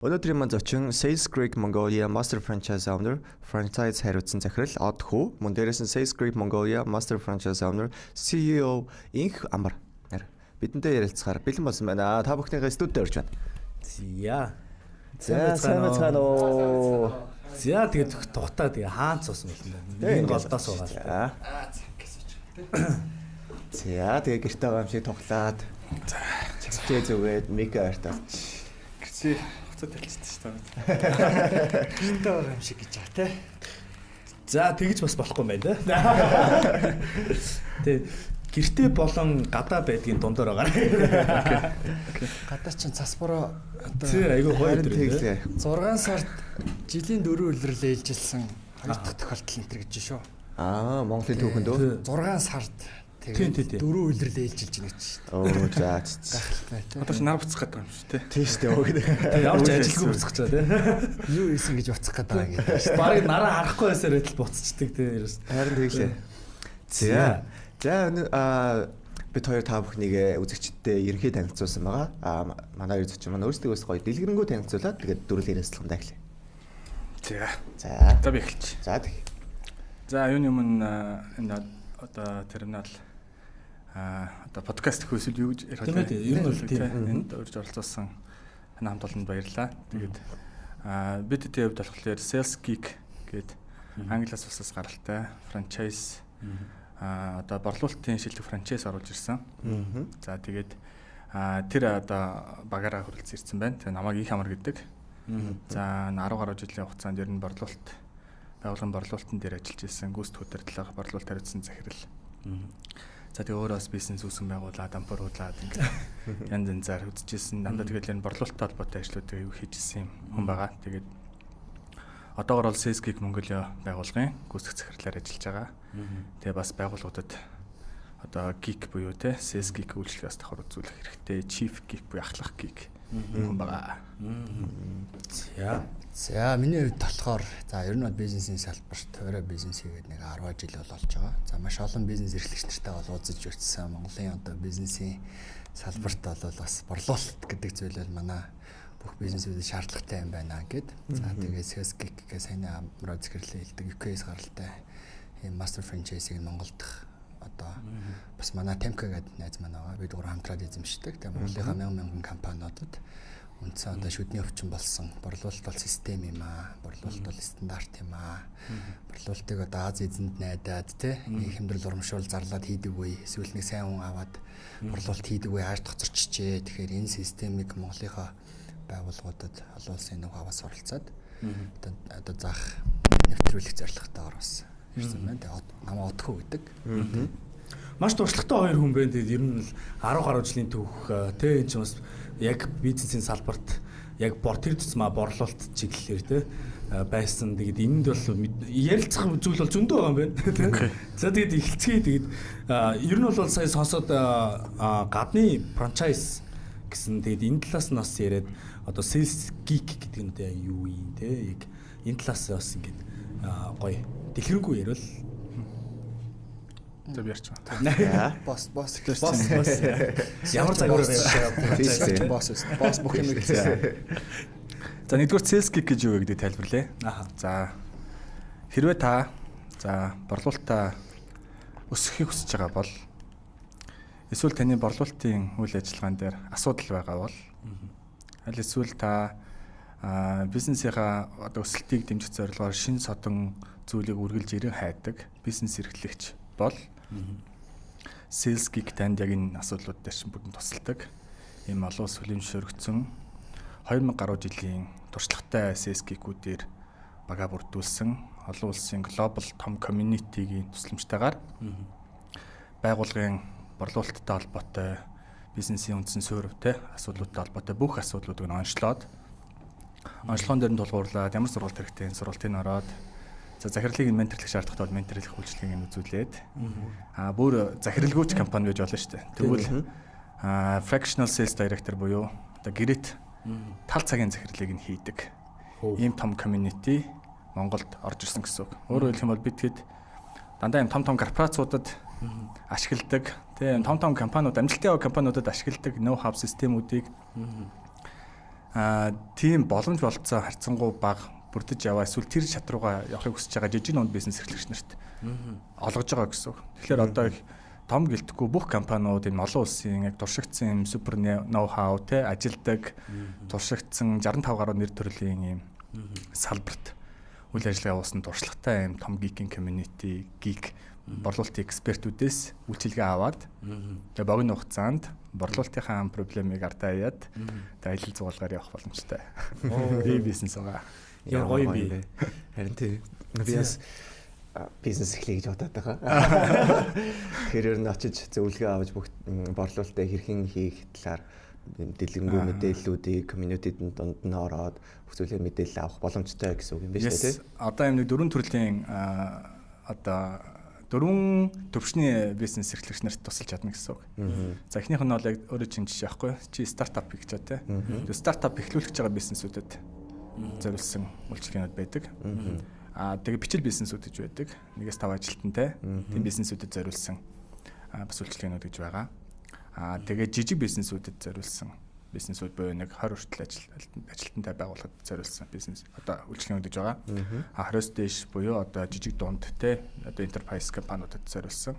Өнөөдрийн маань зочин Sales Geek Mongolia Master Franchise Owner, franchise хариуцсан захирал Од Хүү, мөн дээрээс нь Sales Geek Mongolia Master Franchise Owner, CEO Инх Амар нар бидэнтэй ярилцахаар бэлэн болсон байна. Та бүхнийхээ студид орж байна. За. За, сайн байцгаана уу? За, тэгээд тухтаа тэгээ хаан цуусан байсан байна. Энэ голдоо суугаад. За. За, тэгээ гэрте байгаа юм шиг тоглаад. За, чивчээ зүгээд мик ойртолч. Гэрчээ хуцаа тарилчихдээ шүү дээ. Гэрте байгаа юм шиг гэж байгаа те. За, тэгж бас болохгүй юм байна те. Тэ гэрте болон гадаа байдгийн дундаар байгаа. Гадаа чинь цас бороо одоо тий айгүй гоё өдөр те. 6 сард жилийн 4 үлрэл ээлжилсэн хоёр дахь тохиолдол энэ төр гэж шүү. Аа, Монголын түүхэнд үү? 6 сард тэгээд 4 үлрэл ээлжилж байна гэж. Оо, за. Гайхалтай тий. Одоо чи нар буцах гэдэг юм шүү те. Тийм шүү дээ. Өө. Тэг ямар ч ажилгүй буцах чаа тий. Юу хийсэн гэж буцах гэдэг байгаа гэдэг шүү. Барыг нараа харахгүй байсаар байтал буцчихдаг тий. Ерөөс. Харин тэглээ. За. За, бид хоёр та бүхнийг үзэгчдэд ерөнхий танилцуулсан байгаа. Аа, манай хоёр зочин маань өөрсдөө бас гоё дэлгэрэнгүй танилцуулаад тэгээд дөрвөл ярилцлагандаа эхлэе. За. За. За, би эхэлчих. За, тэг. За, юуны өмнө энэ одоо терминал одоо подкаст хөөсөл юу гэж ярих вэ? Тийм ээ, ер нь бол тийм. Энд урьж оролцуулсан танай хамт олонд баярлалаа. Тэгээд бид тэдний хувьд болохоор Sales Geek гээд англиас усаас гаралтай франчайз одоо борлуулалтын шилдэг франчайз оруулж ирсэн. За, тэгээд тэр одоо багаараа хүрэлцэн ирсэн байна. Тэгээд намайг Их Амар гэдэг. За, 10 гаруй жилийн хугацаанд ер нь борлуулалт байгууллагын борлуулалтын дээр ажиллаж ирсэн, гүйцэтгэх удирдлага, борлуулалт хариуцсан захирал. За, тэгээ өөрөө бас бизнес үүсгэн байгуулад, ампууруулад ингээд янз янзаар үзчихсэн. Дандаа тэгэл энэ борлуулалттай холбоотой ажлуудыг аюу хийжсэн юм хүн байгаа. Тэгээд одоогор бол Sales Geek Mongolia байгууллагын гүйцэтгэх захирлаар ажиллаж байгаа. Тэгээ бас байгууллагуудад одоо geek буюу те Sales Geek үйлчлэгээс давхар үзүүлэх хэрэгтэй, Chief Geek буюу ахлах geek хүн байгаа. За. За, миний хувьд болохоор за ер нь бол бизнесийн салбарт хуваарь бизнес хийгээд нэг 10 жил бол болж байгаа. За, маш олон бизнес эрхлэгч нартай бол уулзаж ирсэн. Монголын одоо бизнесийн салбарт бол бас борлуулалт гэдэг зүйл бол манай бүх бизнесүүдэд шаардлагатай юм байна гэд. За, тэгээд Sales Geek гэх сайн амраа захирлын хэлдэг UK-с гаралтай ийм master franchise-ийг Монголд одоо бас манай Temka гэдэг найз маань байгаа. Бид гурван хамтраад эзэмшдэг. Тэгээд Монголынхаа мянган компаниудад үндсэн одоо шүдний өвчин болсон борлуулалт бол систем юм аа. Борлуулалт бол стандарт юм аа. Борлуулалтыг одоо Аз эзэнд найдаад те хэмдрэл урамшуул зарлаад хийдэг үе эсвэл нэг сайн хүн аваад борлуулалт хийдэг үе яаж тоцорчжээ. Тэгэхээр энэ системийг Монголынхаа байгууллагуудад олон улсын нэг аваас оролцоод одоо заах нэвтрүүлэх зорилготойгоор бас ирсэн байна. Тэгээ намаа Одхоо гэдэг. Маш туршлагатай хоёр хүн байна. Тэгээд ер нь 10 гаруй жилийн түүх тэ энэ ч бас яг бизнесийн салбарт яг бор тэр тусмаа борлуулалт чиглэлээр тэ байсан. Тэгээд энэнд бол ярилцах зүйл бол зөндөө байгаа юм байна. Тэ. За, тэгээд эхэлцгээе. Тэгээд ер нь бол сая сонсоод гадны франчайз гэсэн. Тэгээд энэ талаас нь бас яриад одоо Sales Geek гэдэг нь одоо юу юм те яг энэ талаас бас ингээд гоё дэлгэрэнгүй яриул. За, би ярьчих. Босс босс босс босс ямар загвар вэ? Босс босс бүх юм хэлсэн. За, нэгдүгээр Sales Geek гэж юу вэ гэдгийг тайлбарлая. За, хэрвээ та за борлуулалтаа өсгөхийг хүсэж байгаа бол эсвэл таны борлуулалтын үйл ажиллагаан дээр асуудал байгаа бол аль эсвэл та бизнесийнхаа одоо өсөлтийг дэмжих зорилгоор шин содон зүйлийг үргэлж ирэн хайдаг бизнес эрхлэгч бол Sales Geek танд яг энэ асуудлууд дээр чинь бүрэн тусалдаг. Ийм олон улс хүлэмж өргөцсөн 2000 гаруй жилийн туршлагатай Sales Geek-үүдээр бага бүрдүүлсэн олон улсын global том community-гийн тусламжтайгаар байгууллагын борлуулалттай холбоотой бизнесийн үндсэн суурьтай асуудлуудтай холбоотой бүх асуудлуудыг нь онцлоод онцлогон дээр нь тулгуурлаад ямар сургалт хэрэгтэй сургалтыг нь ороод за захирлыг нь менторлох шаардлагатай бол менторлох үйлчилгээг нь үзүүлээд бүр захиралгүйч компани байж болно шүү дээ. Тэгвэл fractional sales director буюу одоо гэрэт тал цагийн захирлыг нь хийдэг. Ийм том community Монголд орж ирсэн гэсэн үг. Өөрөөр хэлэх юм бол бид хэд дандаа ийм том том корпорациудад ашигладаг, тийм том том компаниуд, амжилттай компаниудад ашигладаг know how системүүдийг Тийм боломж болцоо харьцангуй бага бүрдэж яваа эсвэл тэр шат руугаа явахыг хүсэж байгаа жижиг дунд бизнес эрхлэгч нарт олгож байгаа гэсэн үг. Тэгэхээр одоо их том гэлтэхгүй бүх компаниуд энэ олон улсын яг туршигдсан юм супер ноу хау те ажилдаг туршигдсан 65 гаруй нэр төрлийн юм салбарт үйл ажиллагаа явуулсан туршлагатай юм том geek-ийн community, geek борлуулалтын экспертүүдээс үйлчилгээ аваад тэгээ богино хугацаанд борлуулалтынхаа проблемыг ардаа аяад тэгээ аялал зугаалгаар явах боломжтой. Би бизнес байгаа. Ямар гоё юм бэ? Харин тий. Би бас бизнес эхлэе гэж бодоод байгаа. Тэгэхээр ер нь очиж зөвлөгөө авч бүх борлуулалтаа хэрхэн хийх талаар дэлгэрэнгүй мэдээллүүдийг community-д дунд нь ороод бүх зүйлээ мэдээлэл авах боломжтой гэсэн үг юм байна шүү дээ, тий? Одоо юм нэг дөрвөн төрлийн одоо дөрвөн төвшний бизнес эрхлэгч нарт тусалж чадна гэсэн үг. За эхнийх нь бол яг өөрөө чинь жишээ аахгүй. Чи стартап хийж байгаа тий. Тэгээ стартап эхлүүлэх гэж байгаа бизнесүүдэд зориулсан үйлчилгээнүүд байдаг. Тэгээ бичил бизнесүүд гэж байдаг. 1-5 ажилтнтай тийм бизнесүүдэд зориулсан бас үйлчилгээнүүд гэж байгаа. Тэгээ жижиг бизнесүүдэд зориулсан бизнесүүд буюу нэг 20 хүртэл ажилтнтай байгууллагад зориулсан бизнес одоо үйлчилгээнүүд гэж байгаа. 20-с дээш буюу одоо жижиг дунд те одоо enterprise компаниудад зориулсан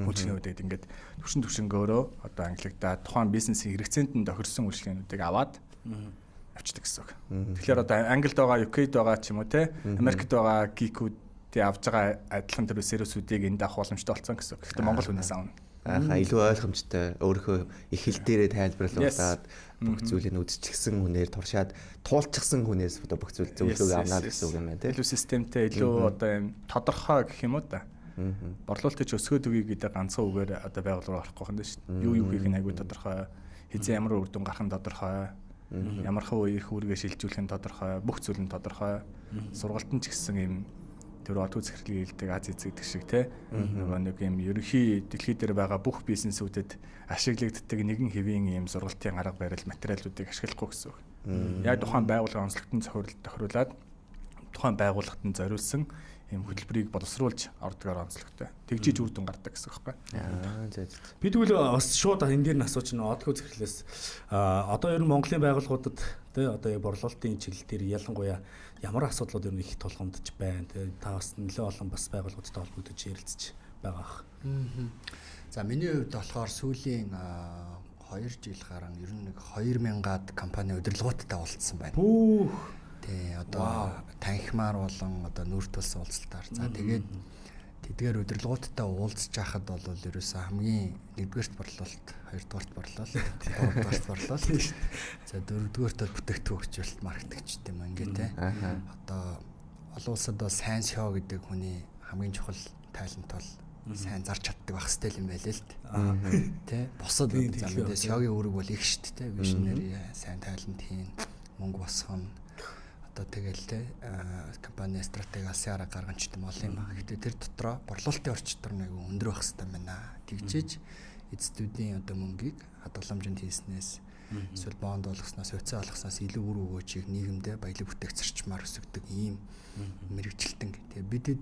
үйлчилгээнүүдэд ингээд төвшин төвшөнгөөрөө одоо ангилагдаад тухайн бизнесийн хэрэгцээнд нь тохирсон үйлчилгээнүүдийг аваад авчдаг гэсэн үг. Тэгэхээр одоо Англид байгаа, UK-д байгаа ч юм уу те Америкт байгаа geek-үүдийн авж байгаа адилхан тэр сервисүүдийг энд авах боломжтой болсон гэсэн үг. Гэхдээ Монгол хүнээс авна. Илүү ойлгомжтой өөрийнхөө их хэл дээрээ тайлбарлуулад бүх зүйлийг үзчихсэн хүнээр туршаад туулчихсан хүнээс одоо бүх зүйл зөвлөгөөг авна гэсэн үг юм байна тийм. Илүү системтэй, илүү одоо юм тодорхой гэх юм уу да. Борлуулалтыг өсгөөд өгье гэдэг ганцхан үгээр одоо байгууллага орохгүй байна шүү дээ. Юу хийх нь айгүй тодорхой, хэзээ ямар үр дүн гарах нь тодорхой, ямархан үе их үүргээ шилжүүлэх нь тодорхой, бүх зүйл нь тодорхой. Сургалт нь ч гэсэн юм тэр одгүй захирлыг хэлдэг аз эз гэдэг шиг те нөгөө нэг юм ерөнхий дэлхий дээр байгаа бүх бизнесүүдэд ашиглагддаг нэгэн хэвийн юм сургалтын арга барил материалуудыг ашиглахгүй гэсэн үг. Яг тухайн байгууллагын онцлогтон тохируулаад тухайн байгууллагт нь зориулсан юм хөтөлбөрийг боловсруулж ордгоор онцлогтой. Тэгжиж үр дүн гардаг гэсэн үг байхгүй. Би тэгвэл бас шууд энэ дээр нь асууж байна. Одгүй захирлээс одоо ер нь Монголын байгууллагуудад тэ одоо яг борлуулалтын чиглэл дээр ялангуяа ямар асуудлууд ер нь их тулгамдж байна тэ та бас нэлээд олон бас байгууллагуудтай холбогдож ярилцж байгаа ах. За миний хувьд болохоор сүүлийн 2 жил гарan ер нь нэг 2000-аад компани удирдлагуудтай уулзсан байна. Пүүх. Тий, одоо танхимаар болон одоо нүүр тулсан уулзалтаар. За тэгээд тэдгээр удирдлагуудтай уулзж байхад бол ерөөсөө хамгийн нэгдүгээрт борлуулалт, хоёрдугаарт борлуулалт, гуравдугаарт борлуулалт. За дөрөвдүгээрт бол бүтээгдэхүүн хөгжүүлэлт, маркетинг ч гэдэм юм ингээ те. Одоо олон улсад бол сайн SEO гэдэг хүний хамгийн чухал тайлант бол сайн зарч чаддаг байх хэрэгтэй юм байл л дээ. Тэ. Бусад за мэдээ SEO-гийн үүрэг бол их шүү дээ. Visionary сайн тайлант хийн, мөнгө босгоно. Одоо тэгэл те компани стратеги алсын арга гарган ч гэдэм олон юм байна. Гэхдээ тэр дотроо борлуулалтын орчтор нэг өндөр байх хэрэгтэй байна. Тэгжээж эцдүүдийн одоо мөнгийг хадгаламжинд хийснээс эсвэл бонд болгосноос, хувьцаа олгосноос илүү үр өгөөжийг нийгэмдээ баялаг бүтээх зарчмаар өсгдөг ийм мэрэгжилтэн. Тэгээ бидэд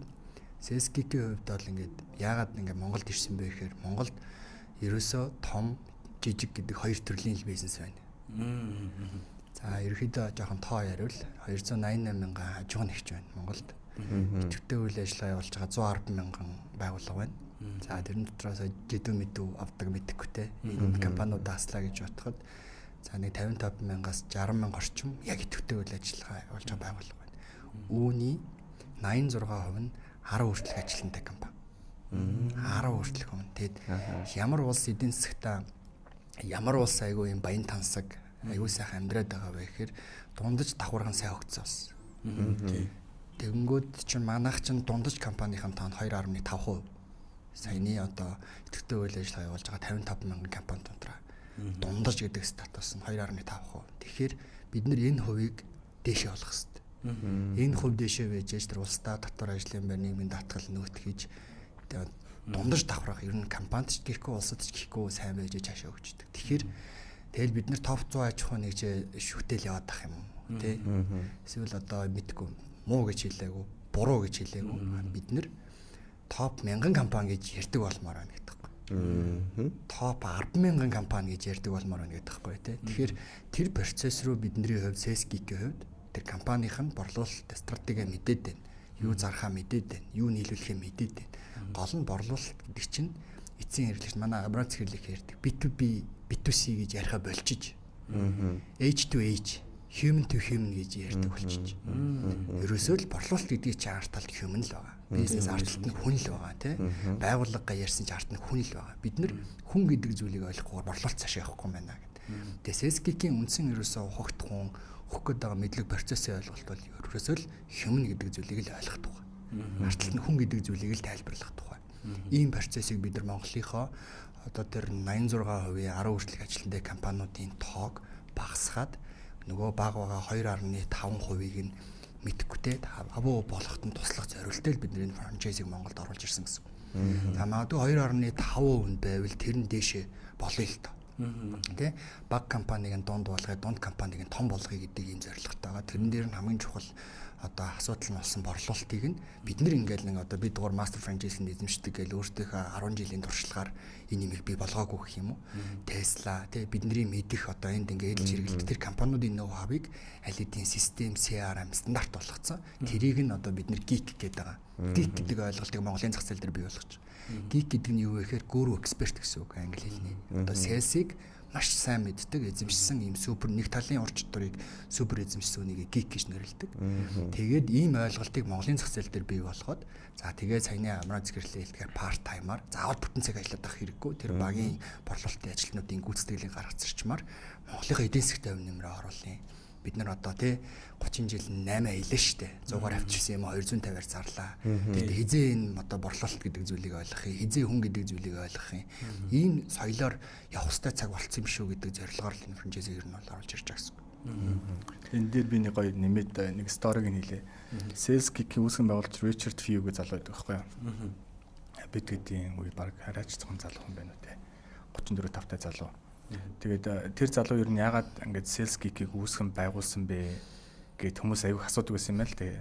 SSGK-ийн хувьд бол ингээд яагаад ингээд Монголд ирсэн бэ гэхээр Монголд ерөөсөө том жижиг гэдэг хоёр төрлийн л бизнес байна. За ерөнхийдөө жоохон тоо яриул 288 мянган хажууг нэгч байна Монголд. Идэвхтэй үйл ажиллагаа явуулж байгаа 110 мянган байгууллага байна. За тэрэн дотроос жидүү мэдүү авдаг мэдэхгүй те. Энэ компаниудаа хаслаа гэж бодоход за нэг 55 мянгаас 60 мянга орчим яг идэвхтэй үйл ажиллагаа явуулж байгаа байгууллага байна. Үүний 86% нь 10 хүртэлх ажилтнтай компани. 10 хүртэлх хүн. Тэгэд ямар улс эдийн засагтаа ямар улс айгүй юм баян тансаг айгүй сайхан амьдраад байгаа вэ гэхээр дундаж давхарган сайн хөгжсөн улс. Тэгэнгүүт чинь манайх чинь дундаж компанийн тоон 2.5%. Саяны одоо идэвхтэй үйл ажиллагаа явуулж байгаа 55 мянган компани дундраа. Дундаж гэдэг статус нь 2.5%. Тэгэхээр бид нар энэ хувийг дээшээ олох хэрэгтэй. Энэ хувь дээшээ байж тэр улсдаа татвар ажлын байр нийгмийн даатгал нөөт хийж дундаж давхарга ер нь компанид ч гэхгүй улсад ч гэхгүй сайн байж цаашаа хөгждөг. Тэгэхээр тэгэл бид нар топ 100 аж ахуй нэг шүтэл яваад ах юм уу тий. Эсвэл одоо мэдгүй муу гэж хэлээгүй, буруу гэж хэлээгүй. Бид нар топ 1000 компани гэж ярьдаг болмоор байна гэдэг. Топ 10,000 компани гэж ярьдаг болмоор байна гэдэг байхгүй тий. Тэгэхээр тэр процесс рүү бидний хувьд Sales Geek-ийн хувьд тэр компанийн нь борлуулалт стратеги мэдээд байна. Юу зархаа мэдээд байна. Юу нийлүүлэхээ мэдээд байна. Гол нь борлуулалт гэдэг чинь эцсийн хэрэглэгч манай бренд захирлыг ярьдаг. B2B, B2C гэж яриха болчиж. H to H, human to human гэж ярьдаг болчих. Ерөөсөө л борлуулалт гэдгийг чи арт талд human л байгаа. Бизнес арт талд нь хүн л байгаа тий. Байгууллага ярьсан чи арт нь хүн л байгаа. Бид нэр хүн гэдэг зүйлийг ойлгохгүйгээр борлуулалт цаашаа явахгүй юм байна гэд. Тэгээ Sales Geek-ийн үндсэн ерөөсөө ухагт хүн өгөх гээд байгаа мэдлэг процессын ойлголт бол ерөөсөө л human гэдэг зүйлийг л ойлгох тухай. Арт талд нь хүн гэдэг зүйлийг л тайлбарлах тухай. Ийм процессыг бид нар Монголынхоо одоо тэр 86% 10 хүртэлх ажилтнтай компаниудын тоог багасгаад нөгөө бага байгаа 2.5%-ийг нь мэдэхгүй те 5% болоход нь туслах зорилттой л бид энэ франчайзыг Монголд оруулж ирсэн гэсэн. За магадгүй 2.5% нь байвал тэр нь дээшээ болъё л доо. Тэ баг компаниг нь дунд болгоё, дунд компаниг нь том болгоё гэдэг ийм зорилготой байгаа. Тэрэн дээр нь хамгийн чухал одоо асуудал нь болсон борлуулалтыг нь бид нэр ингээл нэг одоо бид гур мастер франчайзинг эзэмшдэг гээл өөртөөхөө 10 жилийн туршлагаар энэ юмыг бий болгоогүй гэх юм уу. Tesla тий бидний мэдих одоо энд ингээд эдэлж хэрэглэдэг тэр компаниудын ноу хавыг аль хэдийн систем CRM стандарт болгоцсон. Тэрийг нь одоо бид нэр geek гэдэг байгаа. Geek гэдэг ойлголтыг Монголын зах зээл дээр бий болгож. Geek гэдэг нь юу вэ гэхээр guru expert гэсэн үг англи хэлний. Одоо sales-ыг маш сайн мэддэг, эзэмшсэн ийм супер нэг талын ур чадварыг супер эзэмшсэн үнийг geek гэж нэрлэдэг. Тэгээд ийм ойлголтыг Монголын зах зээл дээр бий болгоод за тэгээд саяны амраа захирлын хэлдгээр part timer заавал бүтэн цаг ажиллаад байх хэрэггүй. Тэр багийн борлуулалтын ажилтнуудын гүйцэтгэлийг гаргах зарчмаар Монголынхаа эдийн засгт өв нэмрээ оруулъя. Бид нар одоо тий 30 жил 8 аялаа штэ. 100-аар авчирсан юм 250-аар зарлаа. Тэгэхдээ хизээ энэ одоо борлуулалт гэдэг зүйлийг ойлгох юм, хизээ хүн гэдэг зүйлийг ойлгох юм. Ийм соёлоор явах ёстой цаг болцсон юм шүү гэдэг зорилгоор л энэ франчайзыг ер нь бол оруулж ирж байгаа гэсэн. Энэ дээр би нэг гоё нэмээд нэг сториг нь хэлье. Sales Geek-ийн үүсгэн байгуулагч Richard Few гэж залуу байдаг байхгүй юу? Бид гэдгийн үе баг хараач цохон залуу хүн байна уу те. 34 5-тай залуу. Тэгээд тэр залуу ер нь яагаад ингэж Sales Geek-ийг үүсгэн байгуулсан бэ гэд хүмүүс аягүй асуудаг байсан юм байна л дээ.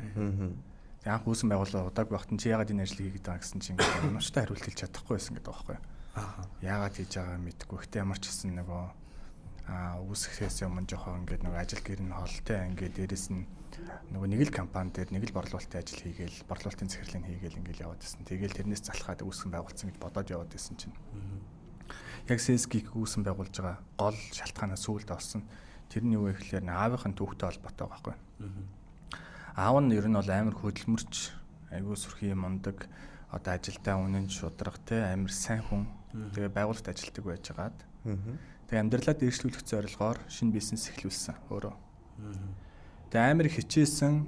Тэгээд анх үүсгэн байгуулаад удааг багт нь чи яагаад энэ ажлыг хийгээд байгаа гэсэн чинь ингээд урамштай хариулт хэлж чадахгүй байсан гэдэг байгаа байхгүй юу. Яагаад хийж байгааг мэдэхгүй. Гэтэ ямар ч гэсэн нөгөө үүсгэхээс өмнө жоохон ингээд нөгөө ажил гэр нь холтой ингээд дээрэс нь нөгөө нэг л компани дээр нэг л борлуулалтын ажил хийгээл борлуулалтын захирлыг хийгээл ингээд яваад байсан. Тэгээл тэрнээс залхаад үүсгэн байгуулсан гэж бодоод яваад байсан чинь. Яг Sales Geek үүсгэн байгуулж байгаа гол шалтгаанаа сүүлд олсон. Тэр нь юу вэ гэхээр аавынх нь түүхтэй холбоотой байгаа байхгүй. Аав нь ер нь бол амар хөдөлмөрч, айгүй сүрхий мундаг, одоо ажилдаа үнэн шудраг те амар сайн хүн. Тэгээ байгууллагт ажилтдаг байжгаад. Тэгээ амьдралаа дээшлүүлэх зорилгоор шинэ бизнес эхлүүлсэн өөрөө. Тэгээ амар хичээсэн.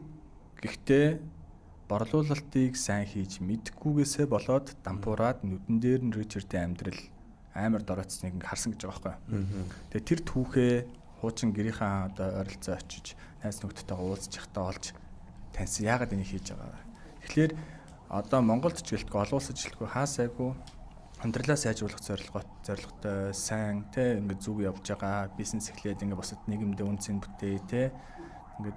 Гэхдээ борлуулалтыг сайн хийж мэдэхгүйгээсээ болоод дампуураад нүдэн дээр нь Ричардын амьдрал амар дороцсныг ингээ харсан гэж байгаа байхгүй. Тэгээ тэр түүхээ хуучин гэрийнхаа одоо ойролцоо очиж найз нөхдөдтэйгээ уулзч явахдаа олж таньсан яагаад энийг хийж байгаа. Тэгэхээр одоо Монголд ч гэлтгүй олон улсад ч гэлтгүй хаа сайгүй амьдралаа сайжруулах зорилготой сайн тэ ингээ зүг явж байгаа бизнес эхлээд ингээ бусад нийгэмдээ үнцэн бүтээ тэ ингээ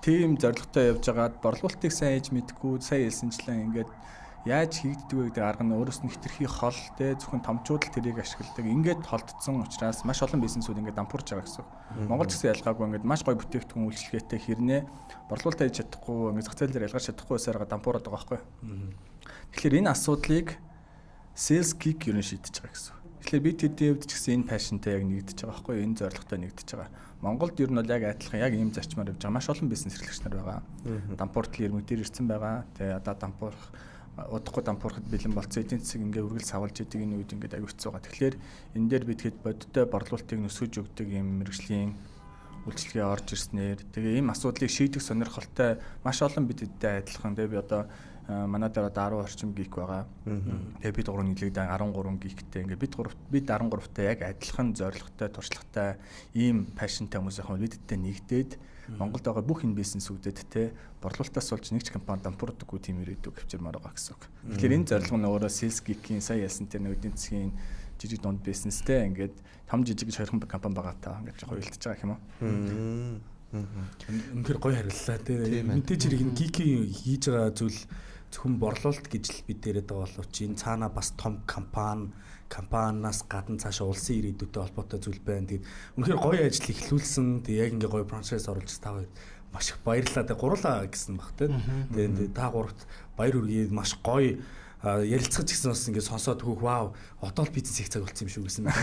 тийм зорилготой явж байгаад борлуулалтыг сайн хийж мэдгүй сая хэлсэнчлэн ингээд яаж хийгддэг вэ гэдэг арга нь өөрөөс нь хэтэрхий хол те зөвхөн томчууд л тэрийг ашигладаг. Ингээд холдсон учраас маш олон бизнесүүд ингээд дампуурч байгаа гэсэн. Монгол ч гэсэн ялгаагүй ингээд маш гоё бүтээгдэхүүн үйлчилгээтэй хэрнээ борлуулалт хийж чадахгүй ингээд зах зээл дээр ялгарч чадахгүй байсараа дампуураад байгаа байхгүй. Тэгэхээр энэ асуудлыг Sales Geek ер нь шийдэж байгаа гэсэн. Тэгэхээр би тэдний хувьд ч гэсэн энэ passionтай яг нэгдэж байгаа байхгүй юу? Энэ зорилготой нэгдэж байгаа. Монголд ер нь бол яг адилхан яг ийм зарчмаар явж байгаа. Маш олон бизнес эрхлэгч нар байгаа. Дампууртал ирмэг дээр ирсэн байгаа. Тэгээ одоо дампуурах удахгүй дампуурахад бэлэн болцсон эдийн засаг ингээ үргэлж савлж идэг энэ үед ингээд аюу хэцүү байгаа. Тэгэхээр энэ дээр бид хэд бодиттой борлуулалтыг нөсгөж өгдөг юм мэрэгжлийн үйлчилгээ орж ирснээр тэгээ ийм асуудлыг шийдэх сонирхолтой маш олон бид эдтэй адилхан. Тэгээ би одоо манай дээр одоо 10 орчим гик байгаа. Тэгээ бид гурав нийлэгдэн 13 гиктэй ингээд бид 13-тай яг адилхан зорилготой, туршлагатай ийм пашнтай хүмүүс яг бид эдтэй нэгдээд Монголд байгаа бүх энэ бизнесүүдэд те борлуулалтаас болж нэг ч компани дампуурдаггүй тийм ирээдүг авчирмаар байгаа гэсэн үг. Тэгэхээр энэ зорилго нь өөрөө Sales Geek-ийн сая ялсан тэр нэг эдийн засгийн жижиг дунд бизнестэй ингээд том жижиг гэж хоёрхан компани байгаа та ингээд жоохон уялдаж байгаа юм уу? Үнэхээр гоё харилцаа те. Мэдээж хэрэг энэ geek-ийн хийж байгаа зүйл Зөвхөн борлуулалт гэж л бид яриад байгаа боловч энэ цаанаа бас том компаниас гадна цаашаа улсын ирээдүйтэй холбоотой зүйл байна. Тэгээд үнэхээр гоё ажил эхлүүлсэн. Тэгээд яг ингээ гоё франчайз оруулж та хоёр маш их баярлалаа. Тэгээд гурлаа гэсэн баг тийм. Тэгээд та гуравт баяр хүргэе. Маш гоё ярилцах гэсэн бас ингээ сонсоод хөөх вау, одоо л бизнес хийх цаг болсон юм шүү гэсэн мэт.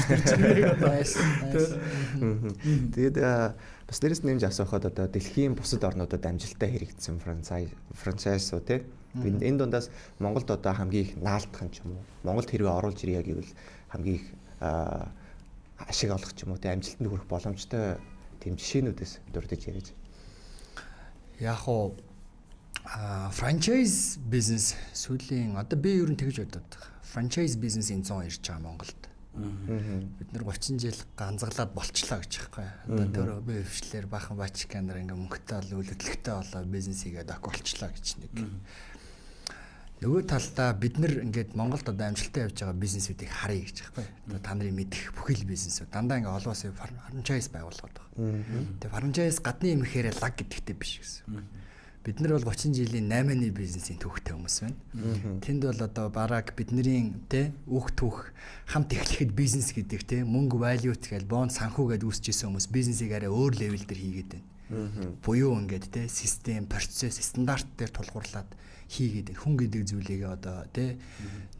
Тэгээд бас дээрэс нэмж асуухад одоо дэлхийн бусад орнуудад амжилттай хэрэгжсэн франчайз уу тий. Энэ дундаас Монголд одоо хамгийн их наалдах юм ч юм уу? Монголд хэрвээ оруулж ирье гэвэл хамгийн их ашиг олох ч юм уу тий, амжилтанд хүрэх боломжтой тийм жишээнүүдээс дурдж яриач. Яг уу франчайз бизнес сүүлийн одоо би ер нь тэгж бодод байгаа. Франчайз бизнесийн 100 ирж байгаа Монголд. Бид нар 30 жил ганцаглаад болчлоо гэж байхгүй. Одоо тэр би хвшлэр бахан бачка нар ингээ мөнгөтэй бол үйл хөдлөлттэй болоо бизнес хийгээд ок болчлоо гэж нэг. Нөгөө талдаа бид нар ингээд Монголд одоо амжилттай явж байгаа бизнесүүдийг харъя гэж байхгүй. Одоо та нарын мэдэх бүхэл бизнесүүд дандаа ингээ олон улсын франчайз байгуулгаад байгаа. Тэгээ франчайз гадны юм ихээр лаг гэдэгтэй биш гэсэн. Бид нар бол 30 жилийн 8-ны бизнесийн түүхтэй хүмүүс байна. Тэнд бол одоо бараг бидний тэ өөх түүх хамт эхлэхэд бизнес гэдэг тэ мөнгө value тэгэл бонд санхүү гэдээ үүсчихсэн хүмүүс бизнесийг арай өөр level дээр хийгээд байна. Буюу ингээд тэ систем, процесс, стандарт дээр тулгуурлаад хийгээд хүн гэдэг зүйлийг одоо тэ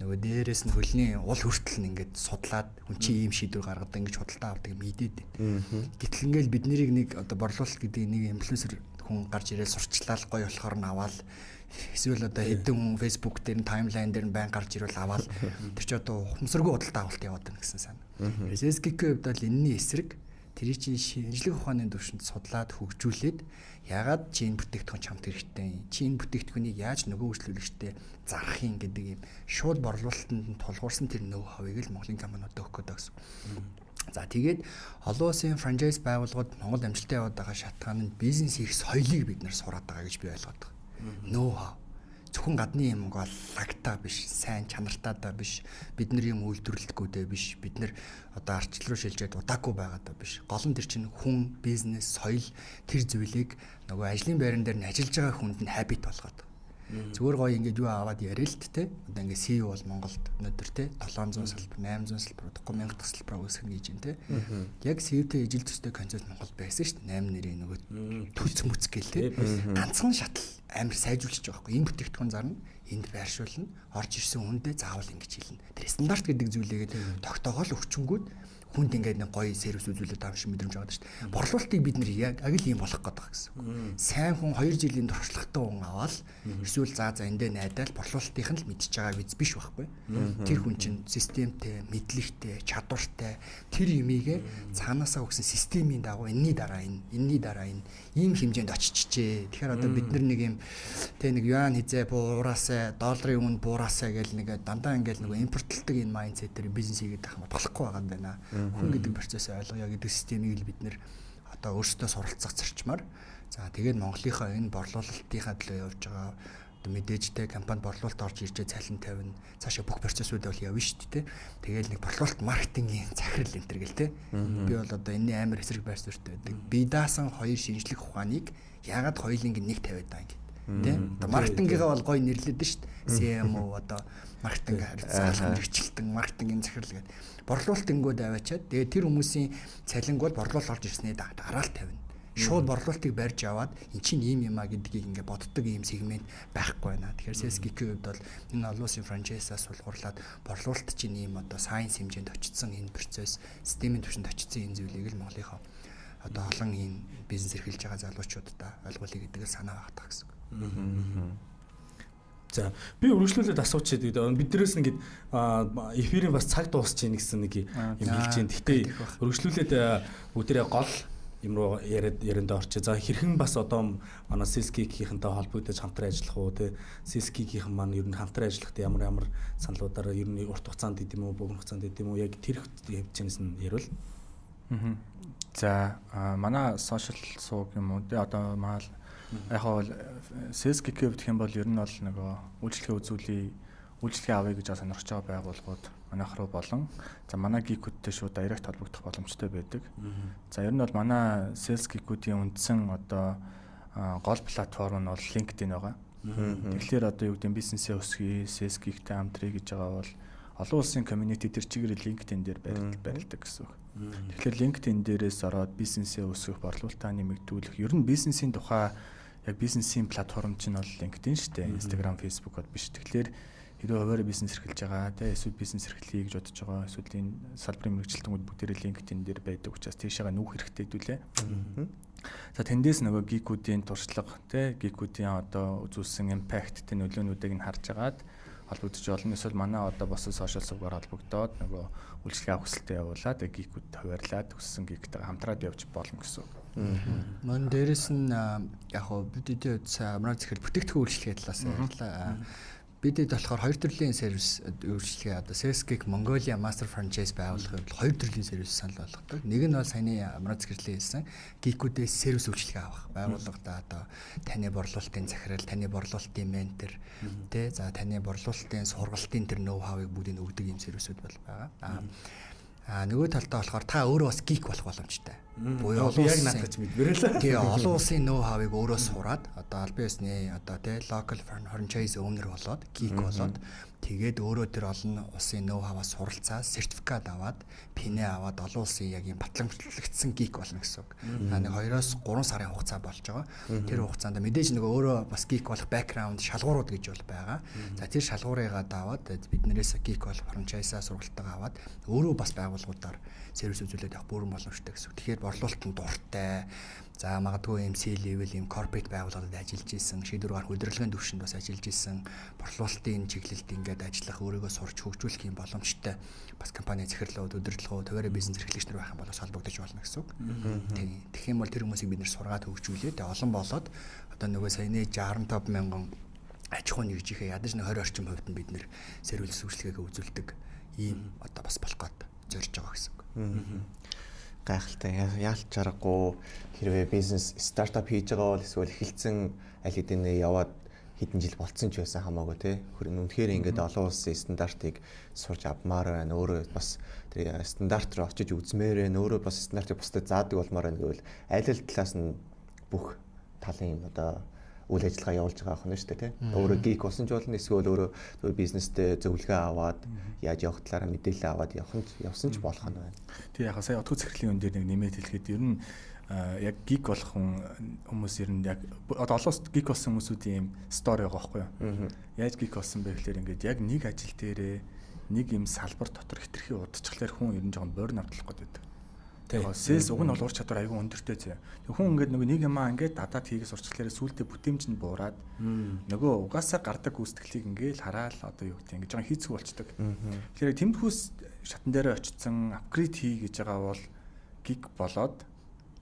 нөгөө дээрээс нь хөлний ул хүртэл нь ингээд судлаад хүн чи ийм шийдвэр гаргадаг, ингэж худалдаа авдаг мэдээд байна. Гэтэл ингээл бид нарыг нэг одоо борлуулалт гэдэг нэг инфлюенсер хүн гарч ирэл сурчлал гоё болохоор нь аваал, эсвэл одоо хэдэн хүн Facebook дээр нь timeline дээр нь байн гарч ирвэл аваал, тэр чи одоо ухамсаргүй худалдаа авалт яваад байна гэсэн санаа. SSGK-ийн хувьд бол энэний эсрэг тэр чинь шинжлэх ухааны түвшинд судлаад хөгжүүлээд ягаад чи энэ бүтээгдэхүүн чамд хэрэгтэй, чи энэ бүтээгдэхүүнийг яаж нөгөө үйлчлүүлэгчтэй зарах юм гэдэг юм шууд борлуулалтанд нь тулгуурсан тэр ноу хавыг л Монголын компаниудад өгөх гэдэг гэсэн. За тэгээд олон улсын франчайз байгууллагууд Монгол амжилттай яваад байгаа шалтгаан нь бизнес хийх соёлыг бид нар сураад байгаа гэж би ойлгоод байгаа. Ноу хав. Зөвхөн гадны юм бол лагтаа биш, сайн чанартай да биш, бид нар юм үйлдвэрлэдэггүй дээ биш, бид нар одоо арчил руу шилжээд удаагүй байгаа даа биш. Гол нь тэр чинь хүн, бизнес, соёл тэр зүйлийг нөгөө ажлын байран дээр нь ажиллаж байгаа хүнд нь habit болгоод. Зүгээр гоё ингээд юу аваад яриа л тэ. Одоо ингээд CEO бол Монголд өнөөдөр тэ 700 салбар, 800 салбар, удахгүй 1000 дахь салбараа үүсгэн гэж юм тэ. Яг CEO-тэй ижил төстэй концепт Монголд байсан шүү дээ. 8 нэрийн нөгөө төлц мүц гээл тэ. Ганцхан шатал амар сайжруулчих байгаа байхгүй. Энэ бүтээгдэхүүн зарна, энд байршуулна, орж ирсэн хүндээ заавал ингэж хэлнэ. Тэр стандарт гэдэг зүйлийгээ тогтоогоол өвчнгүүд хүнд ингээд нэг гоё сервис үзүүлээд байгаа юм шиг мэдрэмж аваад шүү дээ. Борлуулалтыг бид нэр яг л ийм болох гээд байгаа гэсэн. Сайн хүн 2 жилийн туршлагатай хүн аваад эсвэл за эндээ найдаал борлуулалтынх нь л мэдчихэж байгаа биз биш байхгүй. Тэр хүн чинь системтэй, мэдлэгтэй, чадвартай тэр юмыг цаанаасаа өгсөн системийн дагуу энэний дараа энэ, энэний дараа энэ ийм хэмжээнд очичжээ. Тэгэхээр одоо бид нар нэг юм тэ нэг юан хизээ буuraасаа, долларын өмнө буuraасаа гэл нэг дандаа ингээл нөгөө импортлдог энэ майндсетээр бизнес хийгээд байх юм болохгүй байгаа юм байна. Хүн гэдэг процессыг ойлгоё гэдэг системийг л бид нэр одоо өөрсдөө суралцах зарчмаар за тэгээд Монголынхаа энэ борлуулалтынхаа төлөө явж байгаа одоо мэдээж те компанид борлуулалт орж иржээ цалин тавина, цаашаа бүх процессууд бол явна шүү дээ. Тэгээл нэг борлуулалт маркетингийн захирал энэ төр гэл те. Би бол одоо энэний амар эсрэг байр суурьтай байдаг. Би даасан хоёр шинжлэх ухааныг яагаад хоёулынг нэг тавиад байгаа юм гээд те. Одоо маркетингийнхаа бол гоё нэрлэдэг шүү дээ. CMO одоо маркетинг харьцаа, мэрэгчлэлтэн, маркетингийн захирал гэдэг. Борлуулалт ингүүд аваачаад тэгээд тэр хүмүүсийн цалинг бол борлуулалт орж ирсний дараа л тавина. Шууд борлуулалтыг барьж аваад эн чинь ийм юм а гэдгийг ингээ боддог ийм сегмент байхгүй байна. Тэгэхээр SSGK-ийн хувьд бол энэ олон улсын франчайзаас сулгуурлаад борлуулалт чинь ийм одоо сайенс хэмжээнд очсон энэ процесс, системийн түвшинд очсон энэ зүйлийг л Монголынхоо одоо олон ийм бизнес эрхэлж байгаа залуучуудаа ойлгуулъя гэдэг л санаа багтаа гэсэн. За би үргэлжлүүлээд асуучих гэдэг. Биднээс ингээд эфирийн бас цаг дуусч гин гэсэн нэг юм хэлж байна. Гэхдээ үргэлжлүүлээд бүгдээрээ гол юм руу яриад яриандаа орчээ. За хэрхэн бас одоо манай Sales Geek-ийнхэнтэй холбогдож хамтран ажиллах уу те? Sales Geek-ийнхэн маань ер нь хамтран ажиллахдаа ямар ямар саналуудаараа ер нь урт хугацаанд гэдэм үү, богино хугацаанд гэдэм үү яг тэр хэмжээнээс нь ярил. За манай social сууг юм уу те одоо маал яг хаа Sales Geek-ийн хувьд гэх юм бол ер нь бол нөгөө үйлчлэгээ үзүүлье, үйлчлэгээ авъя гэж сонирхож байгаа байгууллагууд манайх руу болон за манай geek-үүдтэй шууд direct холбогдох боломжтой байдаг. За ер нь бол манай Sales Geek-үүдийн үндсэн одоо гол платформ нь бол LinkedIn байгаа. Тэгэхээр одоо юу гэдэг нь бизнесээ өсгөе, sales geek-тэй хамтрая гэж байгаа бол олон улсын community тэр чигээр LinkedIn дээр барилдаг гэсэн үг. Тэгэхээр LinkedIn дээрээс ороод бизнесээ өсгөх, борлуулалтаа нэмэгдүүлэх, ер нь бизнесийн тухай яг бизнесийн платформ чинь бол LinkedIn шүү дээ. Instagram, Facebook бод биш. Тэгэхээр хэрвээ хуваарь бизнес эрхэлж байгаа, тэ эсвэл бизнес эрхлэе гэж бодож байгаа, эсвэл энэ салбарын мэргэжилтэнгүүд бүгдээрээ LinkedIn дээр байдаг учраас тийшээгээ нүүх хэрэгтэй хэдүүлээ. За, тэндээс нөгөө geek-үүдийн туршлага, тэ geek-үүдийн одоо үзүүлсэн impact, тэ нөлөөнүүдийг нь харж агаад холбогдож болно. Эсвэл манай одоо бос social сувгаар холбогдоод нөгөө үйлчилгээ авах хүсэлтээ явуулаад, тэгээ geek-үүд хуваарлаад өссөн geek-тэйгээ хамтраад явж болно гэсэн үг. Мөн дээрэс нь яг хөө бидний хувьд амар захирал бүтээгдэхүүн үйлчилгээ талаас ярьлаа. Бидэд болохоор хоёр төрлийн сервис үйлчилгээ, одоо Sales Geek Mongolia Master Franchise байгуулахын хувьд хоёр төрлийн сервис санал болгодог. Нэг нь бол саяны амар захирлын хэлсэн geek-үүдээс сервис үйлчилгээ авах. Байгууллагада одоо таны борлуулалтын захирал, таны борлуулалтын ментор, тэ за таны борлуулалтын сургалтын тэр ноу хавыг бүгдийг өгдөг юм сервисүүд бол байгаа. А нөгөө талдаа болохоор та өөрөө бас geek болох боломжтой. Буюу олон яг надад ч мэдмээр л. Тий, олон улсын ноу хавыг өөрөө сураад, одоо албан ёсны одоо тий local franchise owner болоод, geek болоод, тэгээд өөрөө тэр олон улсын ноу хаваа суралцаа, сертификат аваад, PIN ээ аваад, олон улсын яг юм батламжлагдсан geek болно гэсэн үг. А нэг 2-оос 3 сарын хугацаа болж байгаа. Тэр хугацаанд мэдээж нөгөө өөрөө бас geek болох background шалгуурууд гэж бол байгаа. За, тэр шалгуурыгаа даваад, биднээс geek болох franchise-аа сургалтаа аваад, өөрөө бас байгууллагуудаар сервис үзүүлээд явах бүрэн боломжтой гэсэн үг. Тэгэхээр борлуулалтанд дуртай. За, магадгүй юм C level юм corporate байгууллагад ажиллаж исэн, шийдвэр гаргах удирдлагын түвшинд бас ажиллаж исэн, борлуулалтын чиглэлд ингээд ажиллах, өөрийгөө сурч хөгжүүлэх юм боломжтой бас компани захирлууд, удирдлагууд, хуваарь бизнес эрхлэгч нар байх юм бол бас холбогдож болно гэсэн үг. Тийм. Тэгэх юм бол тэр хүмүүсийг бид нэр сургаад хөгжүүлээ. Тэгээ олон болоод одоо нөгөө саяны 65 мянган аж ахуй нэгжийнхээ ядаж нэг 20 орчим хувьд нь бид нэр сервис үйлчилгээгээ үзүүлдэг ийм одоо бас болох гээд зорж байгаа гэсэн үг. Гайхалтай. Яалт чаргагүй, хэрвээ бизнес стартап хийж байгаа бол эсвэл эхэлсэн аль хэдийн яваад хэдэн жил болцсон ч байсан хамаагүй, те. Үнэхээр ингээд олон улсын стандартыг сурч авмаар байна. Өөрөө бас тэр стандарт руу очиж үзмээр байна. Өөрөө бас стандартыг бусдад заадаг болмоор байна гэвэл аль аль талаас нь бүх талын юм одоо үйл ажиллагаа явуулж байгаа юм шүү дээ, тий. Өөрөө geek болсон ч болно, эсвэл өөрөө зөв бизнестэй зөвлөгөө аваад, яаж явах талаараа мэдээлэл аваад явах нь явсан ч болох нь байна. Тий, яг сая отгоо захирлын үн дээр нэг нэмээд хэлэхэд ер нь яг geek болох хүн хүмүүс ер нь яг одоо олон улсад geek болсон хүмүүсүүдийн юм story байгаа байхгүй юу? Яаж geek болсон бэ гэхээр ингээд яг нэг ажил дээрээ нэг юм салбар дотор хэтэрхий удчихлаар хүн ер нь жоохон burn out болох гэдэг. Яг sales уг нь бол ур чадвар аягүй өндөртэй зөө. Тэг хүн ингээд нөгөө нэг юмаа ингээд дадаад хийгээ сурчлаараа сүултээ бүтээмж нь буураад, нөгөө угаасаа гардаг гүйцэтгэлийг ингээд хараал одоо юу гэдэг ингээд жоохон хийцүү болчдөг. Тэгэхээр тэмдгүүс шатан дээр очсон upgrade хий гэж байгаа бол geek болоод,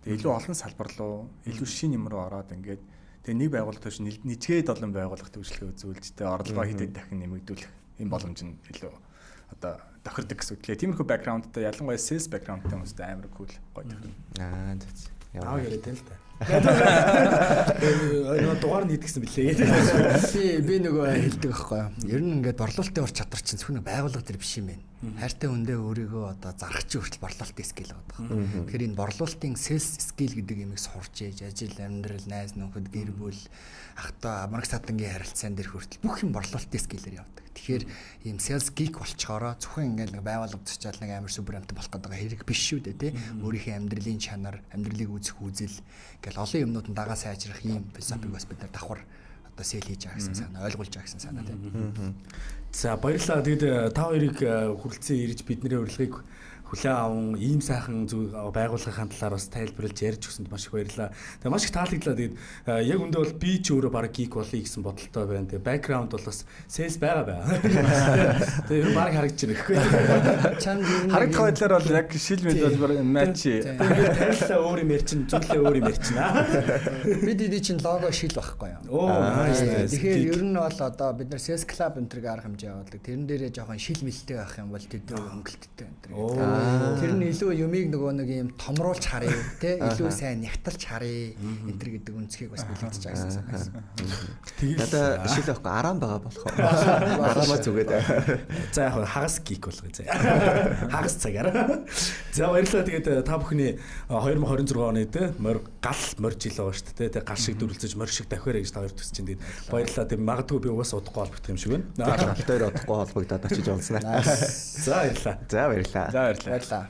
тэг илүү олон салбар руу, илүү шинэ юм руу ороод, ингээд тэг нэг байгууллага төш нэжгээд олон байгууллагт үйлчлэгээ үзүүлж, тэг орлогоо хэд хэд дахин нэмэгдүүлэх юм боломж нь илүү одоо тохирдог гэсэн үг лээ. Тиймэрхүү background тай, ялангуяа sales background тай хүмүүстэй амар cool, гоё тохирно. Аа, зөв. Аа, яриад байна л та. Нөгөө дугаар нь идэгсэн билээ. Би нөгөө хэлдэг байхгүй юу. Ер нь ингээд борлуулалтын ур чадвар чинь зөвхөн байгууллага төр биш юм байна. Хайртай хүндээ өөрийгөө одоо зарах чинь хүртэл борлуулалтын skill байгаа байхгүй. Тэгэхээр энэ борлуулалтын sales skill гэдэг юмыг сурч ээж ажил, амьдрал, найз нөхөд, гэр бүл, ахтай, амраг садангийн харилцаан дээр хүртэл бүх юм борлуулалтын skill ээр явдаг. Тэгэхээр ийм sales geek болчоороо зөвхөн ингээд нэг байгууллага зочаал нэг амар супер амт болох гэдэг хэрэг биш шүү дээ, тий. Өөрийнхөө амьдралын чанар, амьдралыг үзэх үзэл гэл олон юмнууд нь дагаа сайжрах ийм философиг бас бид нар давхар одоо sell хийж байгаа гэсэн санаа, ойлгуулж байгаа гэсэн санаа, тий. За, баярлалаа. Тэгэд та хоёрыг хүрэлцэн ирж бидний урилгыг хүлээн аван ийм сайхан зүг байгууллагын талаар бас тайлбарлаж ярьж өгсөнд маш их баярлалаа. Тэгээ маш их таалагдлаа. Тэгээд яг үндэ бол би ч өөрөө баг geek болъё гэсэн бодолтой байна. Тэгээ background бол бас sales байгаа байна. Тэгээ ер нь баг харагдаж байна гэхгүй. Чамд харагдах байдлаар бол яг шил мэд бол матч. Тэгээд танилцаа өөр юм ярьчин, зүйлээ өөр юм ярьчин. Бид эдий чинь лого шил байхгүй юу? Оо, nice. Тэгэхээр ер нь бол одоо бид нар sales club энтерг арга хэмжээ явуулдаг. Тэрэн дээрээ жоохон шил мэлтэй байх юм бол тэдний хөнгөлттэй энтер. Тэр нь илүү юмыг нөгөө нэг юм томруулж харъя, те, илүү сайн нягталж харъя энтер гэдэг үнцгийг бас бэлэгдэж байгаа гэсэн санаа. Тэгэл надаа шил байхгүй, араам байгаа болох уу? Араамаа зүгээд. За, яг хагас geek болгоё заа. Хагас цагаар. За, баярлалаа. Тэгээд та бүхний 2026 оны те морь гал морь жил байгаа шүү дээ. Тэ гал шиг дүрлцэж, морь шиг давхиарай гэж та хоёр төсөж чинь. Тэгээд баярлалаа. Тэгээд магадгүй би угаасаа удахгүй холбогдох юм шиг байна. Тэр хоёр удахгүй холбогдоод очиж уулзнаа. За, баярлалаа. За, баярлалаа. За, баярлалаа. Баярлалаа.